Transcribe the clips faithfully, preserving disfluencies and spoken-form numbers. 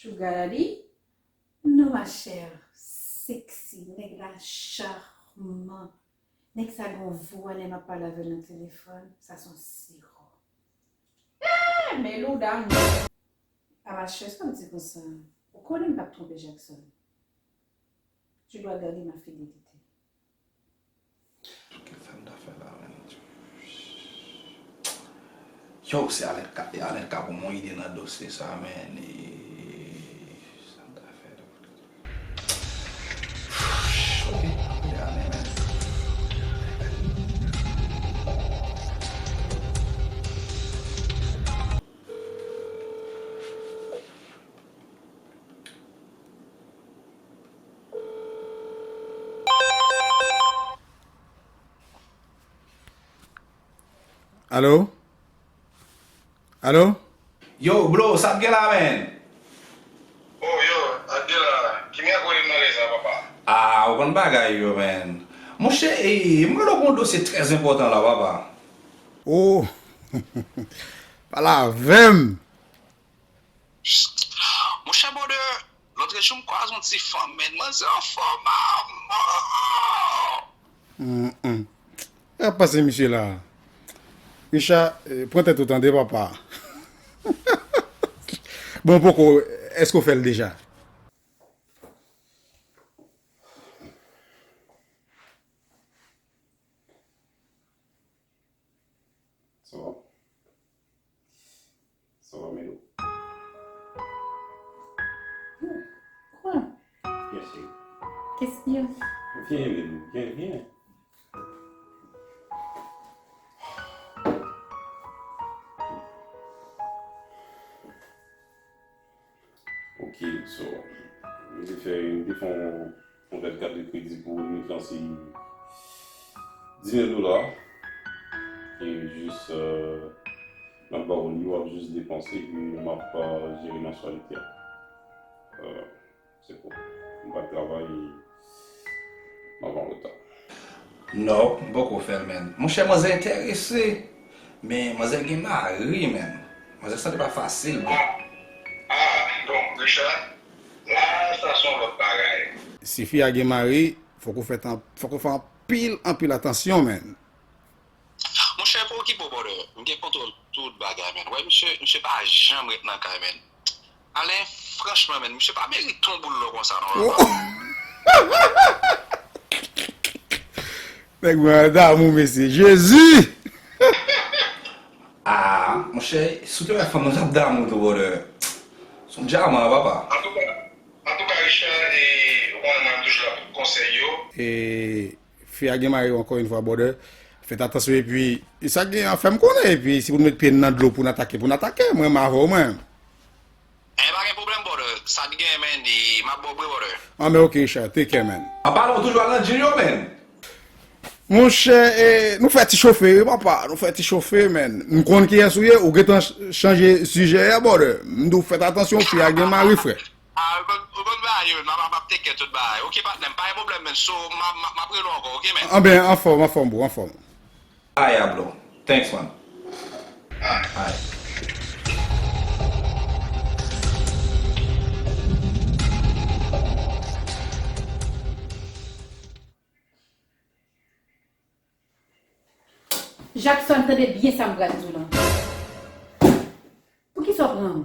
Sugar daddy? Non, ma chère, sexy, nèg la charman. Nèg sa gon vwa lè m ap pale avè l nan telefòn, sa se yon siro. Eh, men Lou damou. A ma chère, sa w di konsa? Ou konnen m p ap twonpe Jackson. Tu dois garder ma fidélité. Ki fè m ta fè la, menn? Yo, se Alèt ka, Alèt ka pou mwen ide nan dosye sa, menn. E, sa m ta fè la? Ok, ap gade ale, menn. Alo? Alo? Yo, bro, sa k gen la, menn? Oh, yo, sa k gen la? Ki mègwèdi m nan lè sa, papa? Ah, ou konn bagay yo, menn. Monchè, eh, m rele w pou yon dosye trè enpòtan la, papa. Oh, pale avè m. Monchè, brother, lòt jou m kwaze yon ti fanm, menn, manzè anfòm a mò. Mm, mm. Sa k ap pase misye la? Richard, eh, pran tèt ou tande, papa. Bon, poko, èske w fè l deja? Sa va? Sa va, Melo? Quoi? Bien sûr. Qu'est-ce qu'il y a? Viens, Melo, viens, viens. Ok, so, m te fè, m te fè yon, yon lèt kat de kredi pou Limit lan se dis mil dola. E jis, euh, m ap ba w li, w ap jis depanse, epi m ap, euh, jere mansyalite a. Euh, se pou m pa travay, m ap an reta. Non, m poko fè l, menn. Monchè, manzè enterese, men manzè gen mari, menn. Manzè sa te pa fasil, bro. Ah, ah, bon, Richard, la, sa se yon lòt bagay. Si fi a gen mari, fòk ou fè tan, fòk ou fè anpil, anpil atansyon, menn. Monchè, pa okipe w, brother. M gen kontwòl tout bagay, menn. Wè, misye, misye pa janm ret nan kay, menn. Alen, franchman, menn, misye pa merite yon boul lò konsa, non, papa. Nèg mwen an damou, mesye. Jezi! Ah, monchè, si w te wè fanm nan t ap damou tou, brother. Se yon dyaman, papa. Antouka, antouka, Richard, e, ou konnen mwen toujou la pou konsèy yo. E, fi a gen mari, ankò yon fwa, brother. Fèt atansyon, epi, e sa gen an fè m konnen, epi, si pou n met pye n nan dlo pou n atake, pou n atake, mwen, m avè w, mwen. Eh, pa gen pwoblèm, brother. Sa t gen, man, di, m ap ba w bre, brother. Ah, men ok, Richard, take care, man. An palan, ou toujou al nan gym yo, man. Monchè, eh, nou fè ti chofe, wi, papa. Nou fè ti chofe, man. M konn kiyès ou ye, ou gentan ch-, chanje sijè a, brother. M di w fèt atansyon, fi a gen mari, frè. Ah, ou konn, ou konn bagay yo, man. M ap, m ap take care tout bagay. Ok, patnè m, pa gen pwoblèm, man. So, m ap, m ap, m ap rele w ankò, ok, man? Anben, anfòm, anfòm, bro, anfòm. Alright, bro. Thanks, man. Alright. Jackson, tande byen sa m pral di w lan. Poukisa w pran m?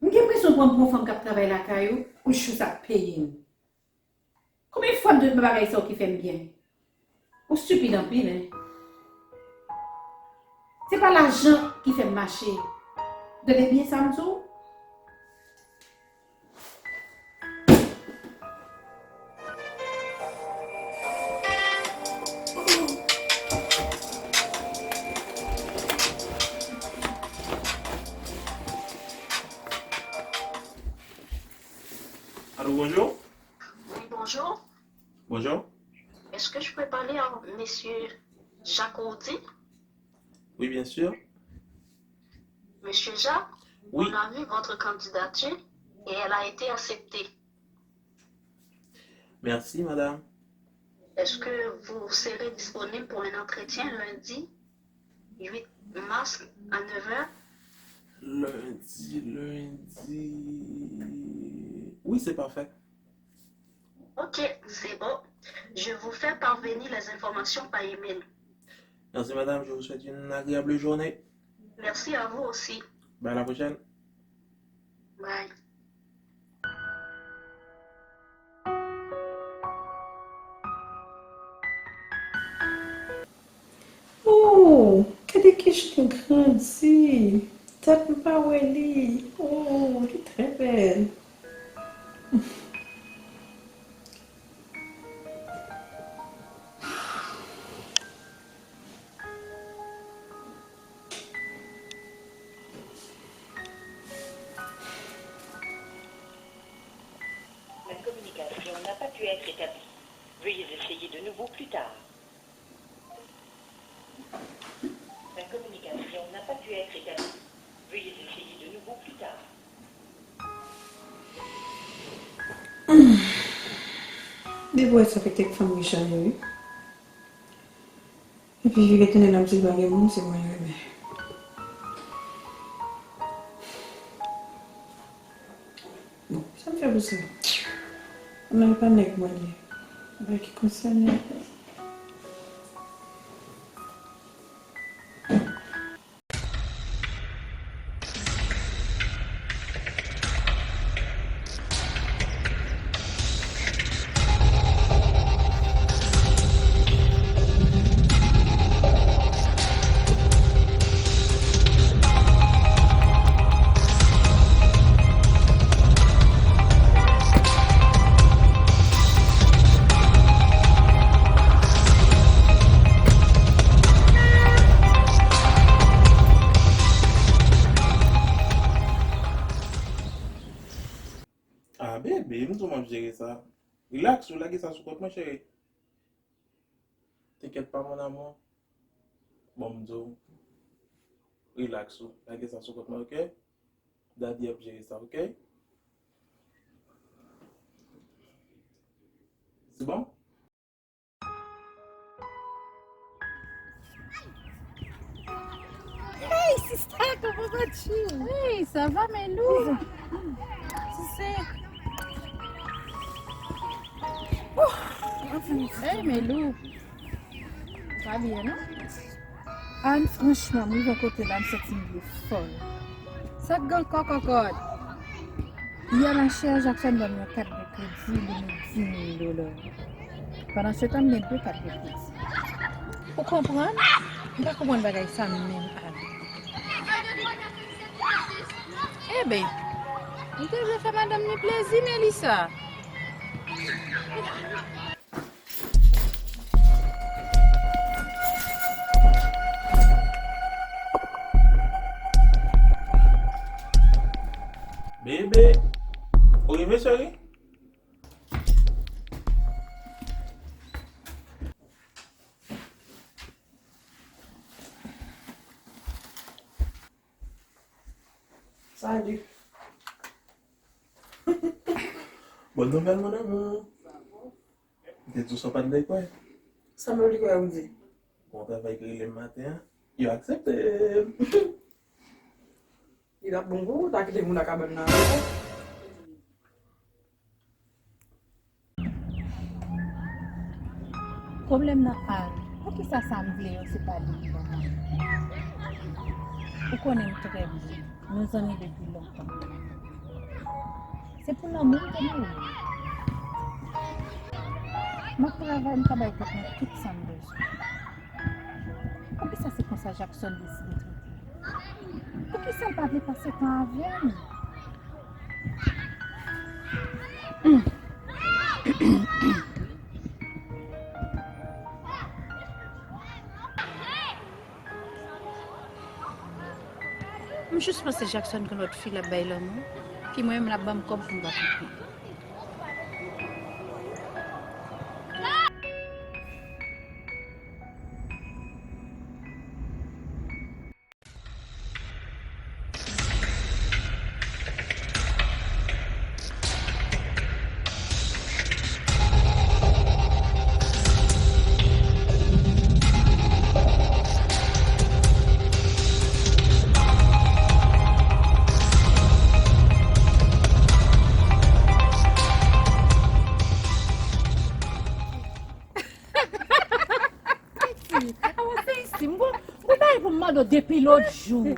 M gen enpresyon w pran m pou yon fanm k ap travay lakay ou, ou jis ap peye m. Konbyen fwa m dwe fè bagay sa w ki fè m byen? Ou stipid anpil, en. Se pa lajan ki fè m mache. Tande byen sa m di w. Allô, bonjour. Oui, bonjour. Bonjour. Est-ce que je peux parler à monsieur Jacques Roudy? Oui, bien sûr. Monsieur Jacques, oui, on a vu votre candidature et elle a été acceptée. Merci, madame. Est-ce que vous serez disponible pour un entretien lundi huit mars à neuf heures? Lundi, lundi. Oui, c'est parfait. Ok, c'est bon. Je vous fais parvenir les informations par email. Merci, madame. Je vous souhaite une agréable journée. Merci à vous aussi. Bye, à la prochaine. Bye. Oh, gade kijan l grandi. Dat m pa wè li. Oh, li trè bèl. La communication n'a pas pu être établie. Veuillez essayer de nouveau plus tard. La communication n'a pas pu être établie. Veuillez essayer de nouveau plus tard. Depi w wè sa fè kèk fanm rich anyen wi. Epi vire tounen la m di l pa gen moun, se mwen l renmen. Bon, sa m fè pou sa? Nan, e pa nèg mwen ye. Bagay ki konsène. Ah, bebe, m di w m ap jere sa. Relax ou, lage sa sou kont mwen, cheri. T'inquiète pas, mon amour. Bon, m di w, relax ou, lage sa sou kont mwen, ok? Daddy ap jere sa, ok? C'est bon? Hey, sista, comment vas-tu? Hey, ça va, Melou? Tu sais. Hey, Melou. Ou pa byen, non? Ann, franchman, m rive kote la, m santi m vle fòl. Sa k gen ankò, kòkòt? Yè, machè, Jackson ban m yon kat de kredi, li met dis mil dola. Pandan se tan, m gen de kat de kredi. Ou konprann? M pa konprann bagay sa menm, Ann. Eben, m te vle fè madanm ni plezi, Melissa. Bebe, ou rive, cheri? Salut. Bonne nouvelle, mon amour. M te di w sa w pa t vle kwè. Sa m vle kwè ou di? Bon travay ki rele m maten an. Yo aksepte m. Li t ap bon pou ou ta kite moun nan kabann nan avè w. Pwoblèm nan Ann, poukisa sa m vle yo se pa li ki ban mwen? Ou konnen m trè byen, nou zanmi depi lontan. Se pou lanmou m te mouri. M ap travay, m ka bay tèt mwen tout sa m bezwen. Poukisa se konsa Jackson deside trete m? Poukisa l pa vle pase tan avè m? M jis panse Jackson gen lòt fi l ap bay lanmou, ki mwen menm l ap ban m kòb pou m pa koupe. Pou m mande w depi lòt jou.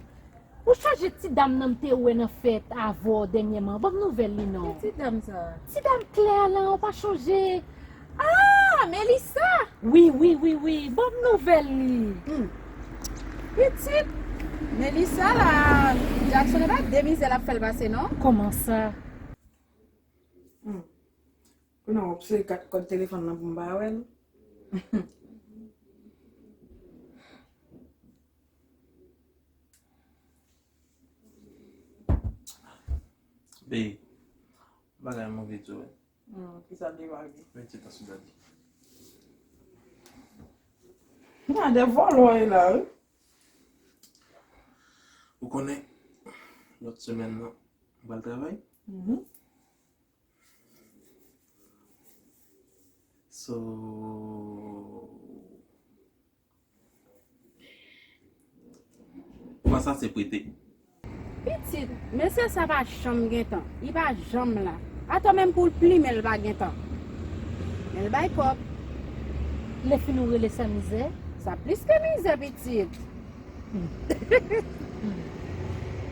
Ou chonje ti dam nan m te wè nan fèt avè w dènyèman? Ban m nouvèl li non. Ki ti dam sa? Ti dam Claire lan, ou pa chonje? Ah, Melissa! Wi, wi, wi, wi. Ban m nouvèl li. Hmm. Pitit, Melissa la, Jackson e pa de mizè l ap fè l pase non. Kòman sa? Hmm. Kounye a w ap sere kat kòd telefòn nan pou m pa wè l. Babe, bagay move tou wi. Hmm, kisa l te mare? Mete tan sou dadi. Gade vòlò e la wi. Ou konnen, lòt semèn nan, m pral travay. Mhm. So, fwa sa se prete. Pitit, mesye sa pa janm gen tan. Li pa janm la. Atò menm pou l plimen l pa gen tan. Men l bay kòb. Lè fini ou rele sa mizè? Sa plis ke mizè, pitit.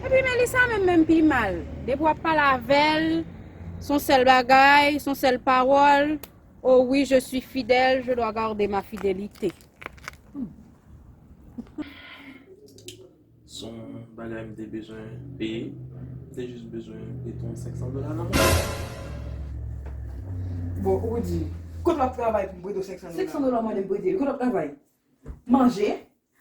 Epi Melissa menm, menm pi mal. Depi w ap pale avè l, s on sèl bagay, s on sèl pawòl. Oh oui, je suis fidèle, je dois garder ma fidélité. S on bagay m te bezwen peye. M te jis bezwen prete yon senk san dola nan men. Bon, ou di, kote w ap travay pou m prete w senk san dola? Senk san dola w mande m prete, kote w ap travay? Manje,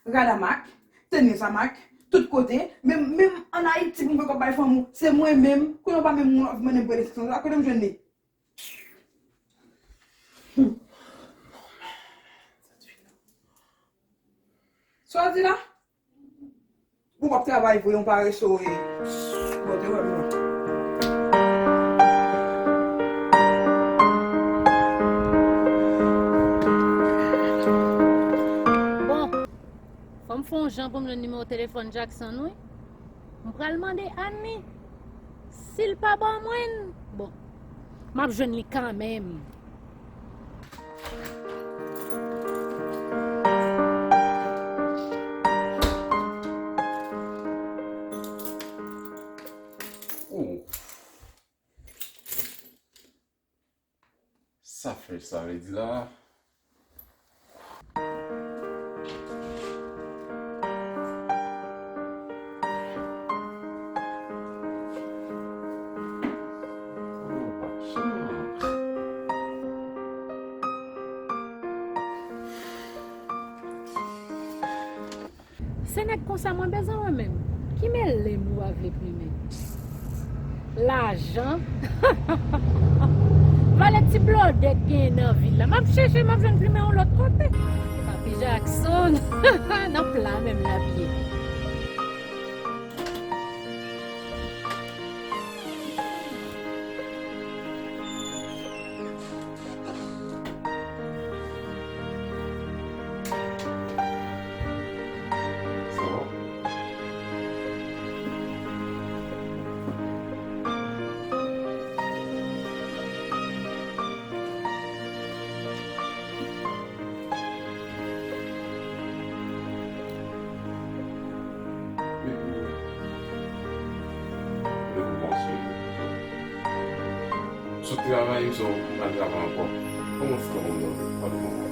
rad a mak, tenis a mak, tout kote. Menm, menm ann Ayiti pou m pran kòb bay fanmi w, se mwen menm. Kounye a w pa menm moun w ap mande m prete senk san dola, kote m jwenn li? Sa w di la? Ou p ap travay vre, yon parese w ye. Bon, te wè m non. Bon, fò m fè yon jan pou m jwenn nimewo telefòn Jackson wi. M pral mande Annie. Si l pa ban mwen l, bon, m ap jwenn li kanmenm. Oh. Sa fè sa vle di la? Se nèg konsa mwen bezwen mwen menm. Ki mele m ou pa vle plimen? Lajan. Valè ti blòdè k genyen nan vil la. M ap chèche, m ap jwenn plimen yon lòt kote. Papi Jackson. Nan pla menm l ap ye. Sot travay, m sot al travay ankò. Kòman ti kòman w ye?